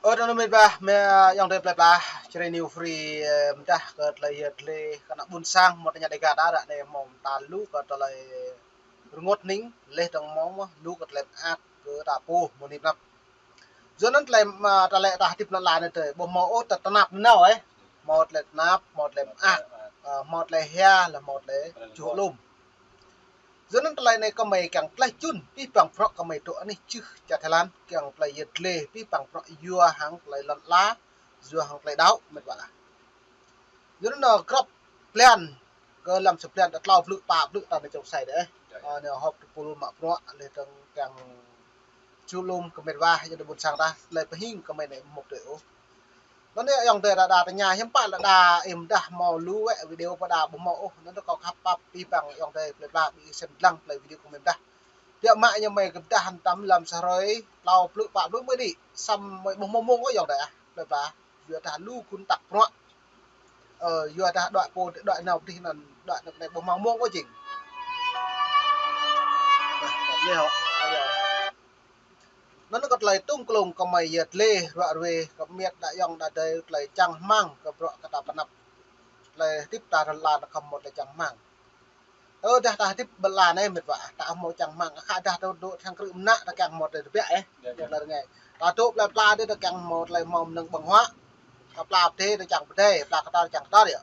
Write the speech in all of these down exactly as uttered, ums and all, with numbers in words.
Ơ, anŭn mĕt wa, mĕ ayŏng adơi plơi pla, Jrai New Free, ơ, mơdah kơ tơlơi yơh tơlơi kơ ană ƀôn sang, mơ̆ tơña Dega ta ră anai hmâo mơta lu kơ tơlơi rơngot hning, laih dơ̆ng hmâo mơ̆ lu kơ tơlơi mơak kơ ta pô mơ̆ng anai pơ anăp. Yua anŭn tơlơi mă ta lĕ ta hơdip anŭn lĕ anai tơlơi ƀu hmâo ôh tơ-, tơnap nanao, ơ. Hmâo tơlơi tơnap, hmâo tơlơi mơak, ơ, hmâo tơlơi hia, laih hmâo tơlơi čuh lŏm. Yua anŭn tơlơi anai gơmơi kiăng tơlơi čun, abih bang bruă gơmơi dŏ anih čư̆ čar Thái Lan, kiăng tơlơi yơh tơlơi, abih bang bruă yua hăng tơlơi lŏn ala, yua hăng tơlơi đaŏ, mĕt wa. Yua anŭn, ơ, grŏp blan, kơ lăm sa blan ta tlâo blư̆ pă blư̆ ta anai čŏng sai dêh. Ơ, anai họp tơpul mă bruă, laih dơ̆ng kiăng čuh lŏm kơ mĕt wa, yua anŭn ƀôn sang ta, tơlơi pơhing gơmơi anai mŭk tui ôh. Anŭn anai ayŏng adơi đa đa tơña hiư̆m pă lĕ đa ih mơdah hmâo lu wơ̆t video pơ đa ƀu hmâo ôh. Anŭn kâo khăp pap abih bang ayŏng adơi plơi pla ƀing ih sem lăng tơlơi video gơmơi mơdah. Biă mă ñu gơmơi kơ mơdah hơnăm lăm sa hrơi tlâo blư̆ pă blư̆ gơmơi đĭ. Samơ̆ gơmơi ƀu hmâo mông ôh ayŏng adơi ah, plơi pla. Yua dah lu gun tăk bruă. Ơ, yua dah đuaĭ pô, đuaĭ nao pơ dih anŭn, đuaĭ nao pơ anai ƀu hmâo mông ôh jing. Anŭn kơ tơlơi tŭng klông gơmơi yơh tơlơi ruă ruê, kơ mĕt đa ayŏng đa adơi tơlơi čang rơmang kơ bruă kơ ta pơ anăp. Tơlơi hơdip ta rơla anai khŏm hmâo tơlơi čang rơmang. Ơ, dah ta hơdip ƀơi lŏn anai mĕt wa, ta hmâo čang rơmang, khă dah ta dŏ hăng krư̆ mơnă ta kiăng hmâo tơlơi tơbiă, ơ. Tơlơi rơngai. Ta dŏ plơi pla dih ta kiăng hmâo tơlơi hmâo mơnơ̆ng ƀơ̆ng huă. Ta pla pơdai ta čang pơdai, pla kơtor ta čang kơtor yơh.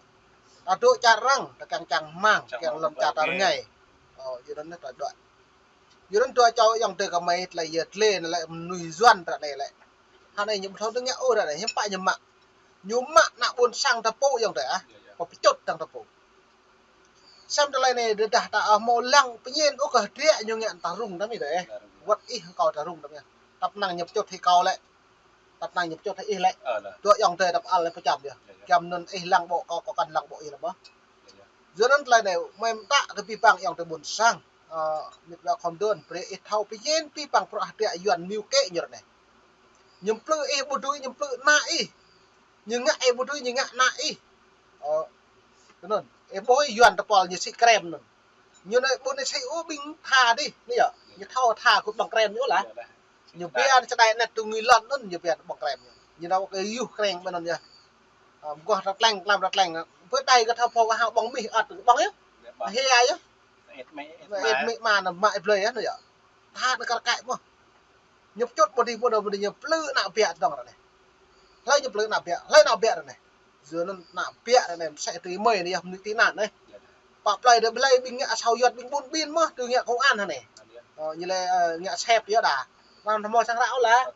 Ta dŏ čar arăng ta kiăng čang rơmang, kiăng lŏn čar ta rơngai. Ơ, yua anŭn ta dŏ. Yua anŭn dua čô ayŏng adơi gơmơi tơlơi yơh tơlơi anai lĕ mơnuih Yuan ră anai lĕ. Hơnai ñu ƀu thâo tơngia ôh ră anai, hiư̆m pă ñu mă. Ñu mă ană ƀôn sang ta pô ayŏng adơi ah. Pơčŭt dơ̆ng ta pô. Samơ̆ tơlơi anai dah ta hmâo lăng pơñen ôh kơ hơdră ñu ngă ta rŭng tơm ih dêh. Wơ̆t ih kâo ta rŭng tơm ih. Tăp năng ñu pơčŭt hĭ kâo lĕ. Tăp năng ñu pơčŭt hĭ ih lĕ. Dua ayŏng adơi ta pơal lĕ pơčăm yơh. Kiăng anŭn ih lăng ƀô̆ kâo, kâo kăn lăng ƀô̆ ih lĕ mơ̆. Yua anŭn tơlơi anai mơi mơta kơ abih bang ayŏng adơi ƀôn sang. Ơ, mĕt wa khŏm dŏ, brơi ih thâo pơñen abih bang bruă hơdră Yuan mơ̆ng kơ ñu ră anai. Ñu plư ih ƀu dưi, ñu plư ană ih. Ñu ngă ih ƀu dưi, ñu ngă ană ih. Ơ, tui anŭn, ih ƀuh Yuan tơpul ñu sĭ krem anŭn. Ñu anai ƀu anai sĭ ôh ƀing tha dih, anai yơh. Ñu thâo tha kơ ƀơ̆ng krem ñu lah. Ñu biă anai čơđai anet tui ngui lŏn anŭn, ñu biă ƀơ̆ng krem ñu. Ñu nao kơ yuh krem ƀơi anŭn yơh. Ơ, mơguah ta tleng, tlam ta tleng. Pơ đai kơ thâo phô kơ hao ƀơ̆ng mih ăt ƀơ̆ng yơh. Hia yơh. Ih mĭ, ih mĭ, ih mĭ mă anŭn mă ih blơi yơh, anŭn yơh. Tha anŭn kar kaĭ mơ̆. Ñu pơčŭt ƀu dih, ƀu dih, ƀu dih, ñu plư ană biă dơ̆ng ră anai. Hlơi ñu plư ană biă, hlơi ană biă ră anai. Yua anŭn ană biă ră anai mơsĕ tui mơi anai yơh mơnuih tị nạn anai. Pă plơi dih blơi ƀing ngă asâo Yuan ƀing ƀun ƀin mơ̆, tui ngă công an hă anai. Ơ, ñu lĕ, ơ, ngă sep yơh đa. Anăm hmâo sang ră ôh lah.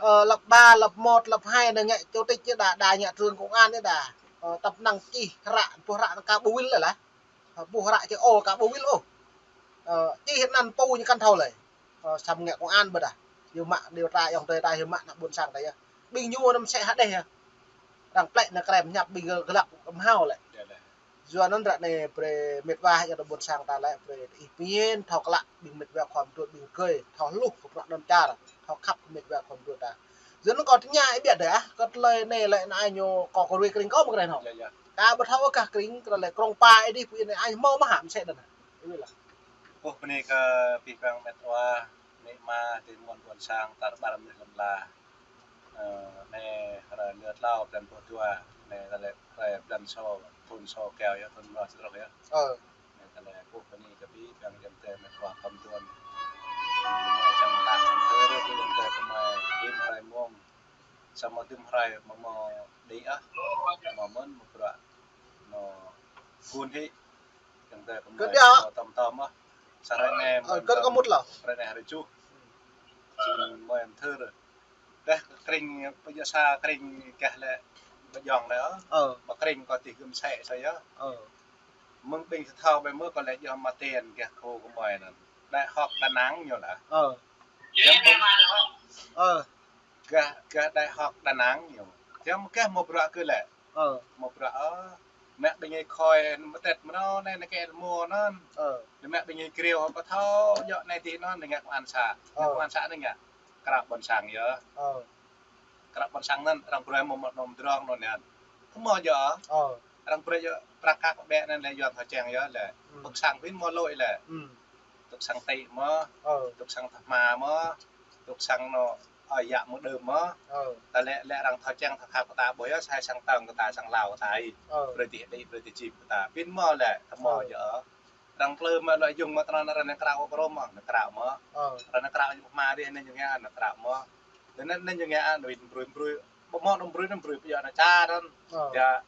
Ơ, lăp ba, lăp một, lăp hai anai ngă chủ tịch yơh đa, đa ngă trưởng công an yơh đa. Ơ, tăp năng čih hră, ƀuh hră anŭn ka ƀu wil lah. Ơ, ƀuh hră čih ôh ka ƀu wil ôh. Ơ, čih anăn pô ñu kăn thâo lĕ. Ơ, samơ̆ ngă công an ƀơdah. Yua mă điều tra ayŏng adơi ta, yua mă ană ƀôn sang ta yơh. Ƀing ñu anăm sĕ hă dêh yơh. Arăng plĕ anai krem ñăp ƀing gơlăk kơmhao lĕ. Yua anŭn ră anai brơi mĕt wa ayŏng adơi ƀôn sang ta lĕ brơi ih pơñen thâo klă ƀing mĕt wa khŏm dŏ ƀing rơgơi thâo hluh kơ bruă anŭn čar. Thâo khăp kơ mĕt wa khŏm dŏ ta. Yua anŭn kâo tơña ih biă dêh ah, kơ tơlơi anai lĕ anai ñu kâo kơ ruai kring kâo mơ̆ kơ anai hŏ. Kâo ƀu thâo ôh kah kring kơ tơlơi krông pa ih dih pơ anai ai hmâo mơ̆ hă mơsĕ anŭn. Ih wĭ lah. Ôh, bơni kơ abih bang mĕt wa, amĭ ama, adơi amôn ƀôn sang, tar ƀar mơnuih lăm ala. Ơ, anai hrơi lơ tlâo blan pluh dua, anai ta lĕ hrơi blan sô, thun sô keo yơh, thun mơnuih sơdrôh yơh. Ơ. Anai ta lĕ ƀuh bơni kơ abih bang ayŏng adơi mĕt wa khŏm dŏ. Mơi čang lăng thơ rơ̆ kơ ayŏng adơi kơ mơi, hĭ hrơi mông. Samơ̆ dŭm hrơi mơ̆ mơ̆ đĭ ah, mơ̆ mơ̆n mơ̆ bruă. Anŭn gun hĭ. Ayŏng adơi kơ mơi mơ̆ tơm tơm ah. Sa hrơi anai mơi tơm, hrơi anai hrơi tơjuh. Jing mơi mơthưr. Dah kring, pơjơ̆ sa kring gah lĕ ƀơi jŏng lĕ, ơ. Ƀơi kring kơ tih gơ̆m sĕ sa yơh. Ơ. Mơ̆ng ƀing sa thâo ƀơi mơ̆ kơ lĕ yơh mă tên gah khô kơ mơi anŭn. Đại học Đà Nẵng ñu lah. Ơ. Gah, gah Đại học Đà Nẵng ñu. Jăm gah mơ̆ bruă kơ lĕ. Ơ. Mơ̆ bruă, ơ. Mă ƀing ih khơi mơtet mơnơ̆ng anai, anai kơ mơ̆ anŭn. Ơ. Mă ƀing ih kriu hŏ pơthâo djơ̆ anai dih anŭn, anai ngă công an xã. Ơ. Ngă công an xã anai ngă. Krăp ƀôn sang yơh. Ơ. Krăp ƀôn sang anŭn, arăng brơi mơ̆ mơ̆ nŏm drong anŭn yơh. Kơ mơ̆ djơ̆. Ơ. Arăng brơi djơ̆ prăk kăk ƀĕ anŭn lĕ Yuan thâo čang yơh lĕ. Ƀơ̆ng sang pin mơ̆ lôi lĕ. Tŭk sang tĭ mơ̆. Ơ. Tŭk sang tha hma mơ̆. Tŭk sang anŭn Ơ, yă mơ̆ng đưm mơ̆. Ơ. Ta lĕ, lĕ arăng thâo čang thâo khăp kơ ta ƀuh yơh, sai sang tơng kơ ta, sang Lao kơ ta ih. Ơ. Brơi tih đĭ, brơi tih čim kơ ta. Pin mơ̆ lĕ, ta mơ̆ yơh. Arăng tơlơi mă lŏ yŭng mă tơnăn arăng nao krao kơ rơma, nao krao mơ̆. Ơ. Arăng nao krao ñu pơma dih, anai ñu ngă, nao krao mơ̆. Dih anai, anai ñu ngă, anai wĭt brơi, brơi. Ƀu mơ̆ anŭn brơi, anŭn brơi pơjŏ anai čar anŭn. Ơ. Yă.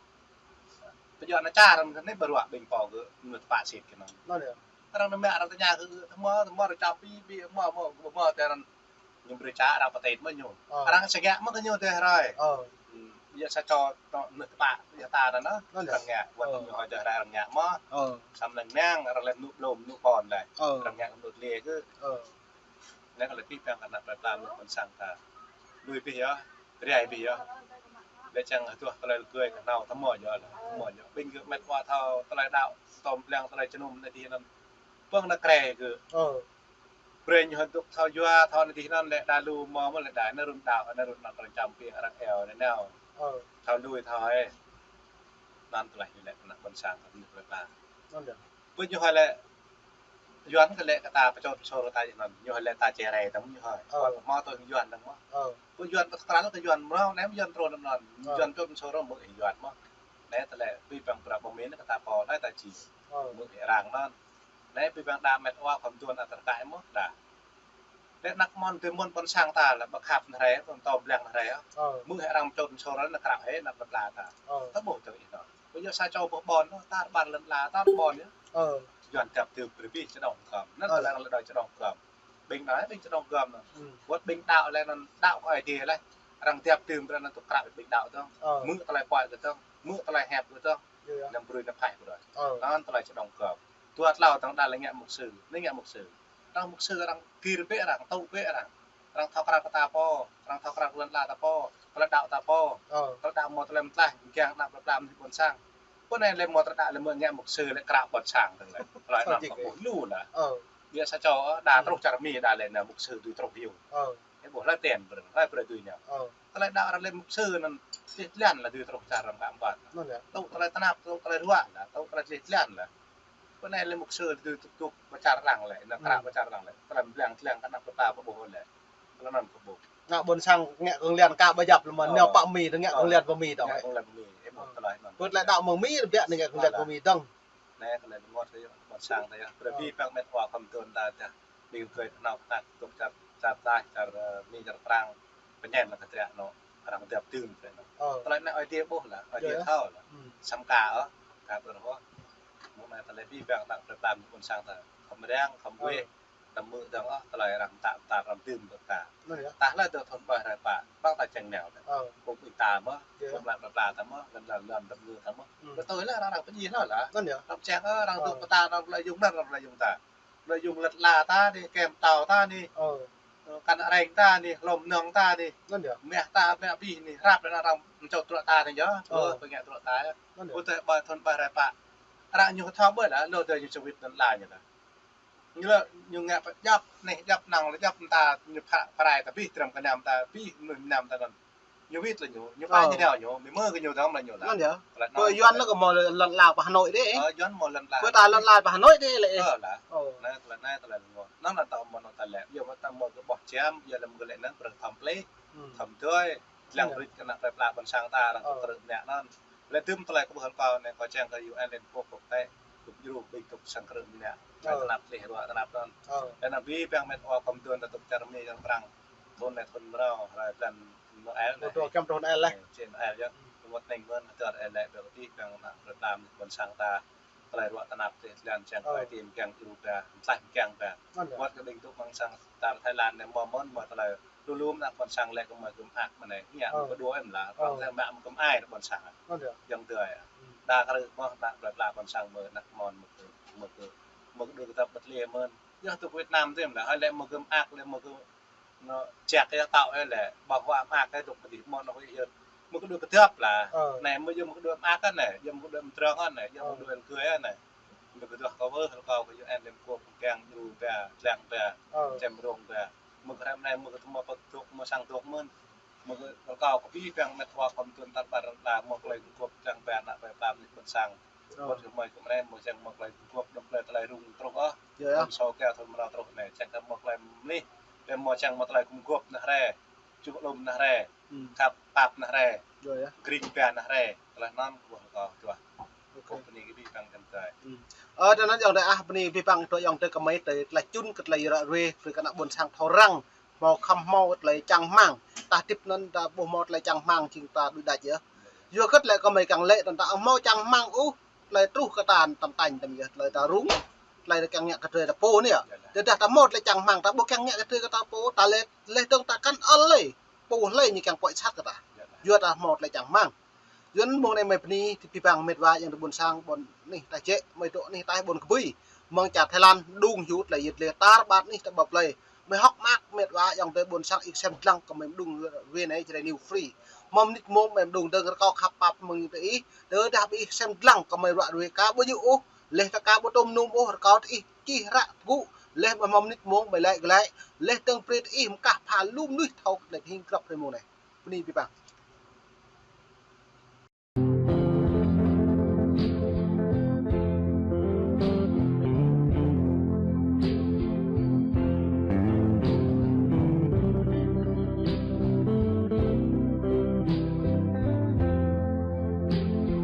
Pơjŏ anai čar anŭn, anai ƀu ruă ƀing pô kơ, mơnuih tơpă sĭt kơ anŭn. Anŭn yơh. Arăng nao mă arăng tơña kơ, tơma, tơma arăng čap pi, pi, mă, mă, mă, mă, tơ anŭn. Ñu brơi čar arăng pơtĕt mơ̆ ñu. Ơ. Arăng sĕ ngă mơ̆ kơ ñu tơh rai. Ơ. Hmm, yă sa čô tơ mơnuih tơpă, yă ta anŭn. Anŭn yơh. Arăng ngă, wơ̆t ñu hơdơr rai arăng ngă mơ̆. Ơ. Samơ̆ lĕ mơ̆ng, arăng lĕ mơnŭ blŏm, mơnŭ pon lĕ. Ơ. Arăng ngă mơnŭ tơlơi kơ. Ơ. Anai kơ lĕ pih păng kơ ană plơi pla mơnuih ƀôn sang ta. Lui pih yơh, rai pih yơh. Lĕ čang hơduah tơlơi lơgơi kơ nao tơma yơh lĕ, tơma yơh. Ƀing gơ̆ mĕt wa thâo tơlơi đaŏ, tơm blang tơlơi jơnum anai dih anŭn. Pơ̆ng ană krê gơ̆. Ơ. Brơi ñu hơduk thâo yua, thâo anai dih anŭn lĕ đa lu mơ̆ mơ̆ lĕ đa anai run đaŏ, anai run anŭn arăng čăm ƀing arăng eo anai nao. Ơ. Thâo lui thâo ơi. Anŭn tơlơi ñu lĕ kơ ană ƀôn sang ta mơnuih plơi pla. Anŭn yơh. Ƀu ñu hơi lĕ Yuan kơ lĕ kơ ta pơčot pơsôr kơ ta jơnum, ñu hơi lĕ ta čơrai tơm ñu hơi. Ơ. Mơ̆ tơ Yuan tơm mơ̆. Ơ. Ƀu Yuan pơtơkral kơ Yuan mơ̆, anai Yuan trôn tơm anŭn. Ơ. Yuan pơčot pơsôr mơ̆ Yuan mơ̆. Anai tơlơi pih păng prăp ƀu min kơ ta pô, anai ta či. Ơ. Mơ̆ arăng anŭn. Anai pih păng đa mĕt wa khŏm tuan atơr kai mơ̆, đa. Lĕ ană mơ̆n tơ mơ̆n ƀôn sang ta lĕ ƀu khăp anai rai, ƀu tơm blang anai rai. Ơ. Mơ̆ hĕ arăng pơčot pơsôr anai krao hĕ ană plơi pla ta. Ơ. Ta ƀuh tơ ih anŭn. Ƀu yơh sa čô ƀuh ƀôn, ta ƀar lŏn ala, ta ƀôn yơh. Ơ. Yuan dăp tơm brơi pih čơdơ̆ng gơ̆m. Anŭn tơlơi arăng lĕ đơi čơdơ̆ng gơ̆m. Ƀing anai ƀing čơdơ̆ng gơ̆m anŭn. Wơ̆t ƀing đaŏ lĕ anŭn đaŏ kơ Ơi Adai lĕ. Arăng dăp tơm brơi anŭn tŭ krao ƀing đaŏ tơ̆ng. Ơ. Mơ̆ tơlơi puai kơ tơ̆ng. Mơ̆ tơlơi hiăp kơ tơ̆ng. Yơh, yơh. Anăm brơi ană phaih kơ đơi. Ơ. Anŭn tơlơi čơdơ̆ng gơ̆m. Dua tlâo tơ̆ng đa lĕ ngă mục sư. Anai ngă mục sư. Arăng mục sư arăng gir bĕ arăng, tŭ bĕ arăng. Arăng thâo krao kơ ta pô, arăng thâo krao kơ lŏn ala ta pô, tơlơi đaŏ ta pô. Ơ. Tơlơi đaŏ mơ̆ tơlơi mơtlaih, kiăng ană plơi pla mơnuih ƀôn sang. Pô anai lĕ mơ̆ tơlơi đaŏ lĕ mơ̆ ngă mục sư lĕ krao ƀôn sang tơ̆ng lĕ. Tơlơi anŭn kơ ƀuh lu lĕ. Ơ. Biă sa čô, đa truh čar Mi đa lĕ ană mục sư tui truh yua. Ơ. Ơ ƀuh lĕ ten brơi, lĕ brơi tui ñu. Ơ. Tơlơi đaŏ arăng lĕ mục sư anŭn, tih lăn lĕ tui truh čar arăng kăm ƀăn. Anŭn yơh. Tŭ tơlơi tơnap, tŭ tơlơi ruă lĕ, tŭ tơlơi tih lăn lĕ. Pô anai lĕ mục sư tui tŭ tŭ pơčar arăng lĕ, ană krao pơčar arăng lĕ. Tơlơi blang tơlơi kơ ană plơi pla ƀu ƀuh lĕ. Tơlơi anŭn kơ ƀuh. Ană ƀôn sang ngă kơnglian ka ƀu djăp lĕ mơ̆n, nao pơ Mi tơ ngă kơnglian pơ Mi tơ̆ng. Ngă kơnglian pơ Mi, ih ƀuh tơlơi anŭn. Pơ tơlơi đaŏ mơ̆ng Mi, biă anai ngă kơnglian pơ Mi tơ̆ng. Anai kơ lĕ rơngot kơ ƀôn sang ta yơh. Brơi pih păng mĕt wa khŏm tuan ta tơ̆ng. Ƀing gơ̆ kơnao kơnăk tŭk čar, čar taih, čar, ơ, Mi čar Prang. Pơñen lĕ kơ tơlơi anŭn. Arăng dăp tơm tơlơi anŭn. Ơ. Tơlơi anai Ơi Adai ƀuh lĕ, Ơi Adai thâo lĕ. Samơ̆ ka ôh, ka ƀu rơngot. Mơ̆ng anai tơlơi pih păng ană plơi pla mơnuih ƀôn sang ta. Khŏm răng, khŏm weh. Tơm mơ̆ tơ̆ng ôh, tơlơi arăng ta, ta arăng tơm tơ ta. Anŭn yơh. Tah lĕ tơ thun ƀai rai pă, păng ta čang nao lĕ. Ơ. Kơ ƀing ta mơ̆, kơ plơi pla ta mơ̆, lŏn lŏn lŏn tơm mơ̆ ta mơ̆. Ơ. Tơlơi lĕ arăng pơjing lĕ. Anŭn yơh. Arăng čang ôh, arăng tŭ pơta, arăng lŏn yŭng anŭn, arăng lŏn yŭng ta. Lŏn yŭng lŏn ala ta anai, kem tao ta anai. Ơ. Ơ, kăn areng ta anai, hlom nong ta anai. Anŭn yơh. Meh ta, meh abih anai, rap lĕ arăng pơčot truă ta anai yơh. Ơ. Ơ, pơngă truă ta yơh. Anŭn yơh. Ƀu tơ̆ ƀai thun ƀai rai pă. Arăng ñu thâo ƀơi lĕ, lu tơ ñu čơwĭt lŏn ala ñu ta. Ñu lĕ, ñu ngă pơdjăp, anai djăp năng lĕ djăp mơta, ñu pha-, pha rai ta abih, tram kơ nam ta abih, mơnuih nam ta anŭn. Ñu wĭt lĕ ñu, ñu pha ñu nao ñu, mơ̆ mơ̆ kơ ñu tơ̆ng lĕ ñu lĕ. Anŭn yơh. Tơlơi anŭn. Pơ Yuan lĕ kơ mơ̆ lŏn ala pơ Hà Nội dih. Ơ, Yuan mơ̆ lŏn ala. Pơ ta lŏn ala pơ Hà Nội dih lĕ. Ơ, lĕ. Ơ. Anai, tơlơi anai, tơlơi rơngot. Anŭn lĕ ta mơ̆ anŭn ta lĕ. Yua mơ̆ ta mơ̆ kơ ƀuh čem, yua lĕ mơ̆ kơ lĕ anŭn, brơi thâo plih. Thâo tui. Lăng brơi kơ ană plơi pla ƀôn sang ta, arăng tŭ krư̆ anai anŭn. Lĕ tơm tơlơi kơ ƀuh hăng kâo anai, kâo čang kơ U N Liên Hợp Quốc tŭ tĕ, tŭ djru ƀing tŭ sang krư̆ mơnă. Ơ. Tơnap tơlih ruă tơnap anŭn. Ơ. Lĕ anŭn abih bang met wa khŏm tuan ta tŭ čar Mi čar Prang. Thun anai thun mrâo, hrơi blan Noel anai. Ơ, kiăng truh Noel lĕ. Ơ, či Noel yơh. Mơ̆ng anai mơ̆n, tơl Noel lĕ, ƀing abih bang ană plơi pla mơnuih ƀôn sang ta. Tơlơi ruă tơnap tơlơi tơlan čang, ơ, tơlơi tim kiăng djru ba, tlaih kiăng ba. Anŭn yơh. Wơ̆t kơ ƀing tŭ mơ̆ng sang čar Thái Lan anai mơ̆ mơ̆n mơ̆ tơlơi lu lu mơ̆n ƀôn sang lĕ kơ mơ̆ gơ̆m ak mơ̆n anai. Ngă mơ̆ kơ đuaĭ mơ̆n lah. Ơ. Ƀôn sang mă mơ̆ gơ̆m ai ƀôn sang. Anŭn yơh. Yang tơi. Đa kơ rơ̆ mơ̆ đa plơi pla ƀôn sang mơ̆ ană mơ̆n mơ̆ kơ, mơ̆ kơ, mơ̆ kơ đuaĭ kơ tơpă ƀơi lĕ mơ̆n. Yơh tŭ Việt Nam tơm lah, hơi lĕ mơ̆ gơ̆m ak lĕ mơ̆ kơ Nó ček yơh tŏ yơh lĕ, ƀơ̆ng huă mơak yơh dŏ pơdih mơ̆n anŭn yơh. Mơ̆ kơ đuaĭ kơdŏp lah. Ơ. Anai, mơ̆ yơh mơ̆ kơ đuaĭ mơak anai, yơh mơ̆ kơ đuaĭ mơdrŏng anai, yơh mơ̆ kơ đuaĭ mơgơi anai. Mơ̆ kơ dŏ kơ wơ̆ hơl kâo kơ U N Liên Hợp Quốc kiăng djru ba, lăng ba, ơ, čem rông ba. Mơ̆ kơ hrăm anai, mơ̆ kơ tơmơ̆ pơk dŏ, mơ̆ sang dŏ mơ̆n. Mơ̆ kơ hơl kâo kơ abih bang met wa khŏm tuan tar ƀar lah, mơ̆ kơ tơlơi gum gôp lăng ba ană plơi pla mơnuih ƀôn sang. Ơ. Wơ̆t kơ mơi kơ mơnai mơ̆ čang mơ̆ tơlơi gum gôp, đơ̆ng tơlơi tơlơi rŭng truh ôh. Yơh, yơh. Thun sô kơ thun mrâo truh anai, čang kơ mơ̆ tơlơi mơlih. Bĕ mơ̆ čang mơ̆ tơlơi gum gôp anai hrơi. Čuh lŏm nah re. Hmm. Khăp pap nah re. Yơh, yơh. Gring pia nah re. Tơlơi anŭn kơ ƀuh kơ čuh. Ok. Kơ bơni kơ abih bang čang trai. Hmm. Ơ, tơnăn ayŏng adơi ah, bơni abih bang tơ ayŏng adơi kơ mơi tơ tơlơi čun kơ tơlơi ră ruai, brơi kơ ană ƀôn sang thâo răng, hmâo khăm hmâo tơlơi čang rơmang. Ta hơdip anŭn ta ƀu hmâo tơlơi čang rơmang jing ta đuaĭ đač yơh. Yua hơget lĕ kơ mơi kiăng lĕ tơdah ta hmâo čang rơmang ôh, tơlơi truh kơ ta tăm tañ tăm yơh, tơlơi ta rŭng, tơlơi ta kiăng ngă kơ drơi ta pô anai yơh. Tơdah ta hmâo tơlơi čang rơmang ta ƀu kiăng ngă kơ drơi kơ ta pô, ta lĕ, lĕ dơ̆ng ta kăn ăl lĕ, pô hlơi ñu kiăng puăi sat kơ ta. Yua ta hmâo tơlơi čang rơmang. Yua anŭn mông anai mơi bơni, tơ abih bang met wa ayŏng adơi ƀôn sang, ƀôn anih ta jĕ, mơi dŏ anih ta ƀôn Kơbui. Mơ̆ng čar Thái Lan, đung hyu tơlơi yit lĕ tar ƀar anih ta ƀă plơi. Mơi hơ̆k mơak met wa ayŏng adơi ƀôn sang ih sem dlăng kơ mơi mơđung ruai anai Jrai News Free. Hmâo mơnit mông mơi mơđung dơ̆ng rơkâo khăp pap mơ̆ng tơ ih. Tơdah ƀing ih sem dlăng kơ mơi ră ruai aka ƀu djơ̆ ôh. Laih tơ aka ƀu tôm num ôh rơkâo tơ ih čih ră tơgŭ. Laih mơi hmâo mơnit mông mơi laĭ glaĭ. Laih dơ̆ng brơi tơ ih mơkah pha lu mơnuih thâo kơ tơlơi hing grăp hrơi mông anai. Bơni abih bang.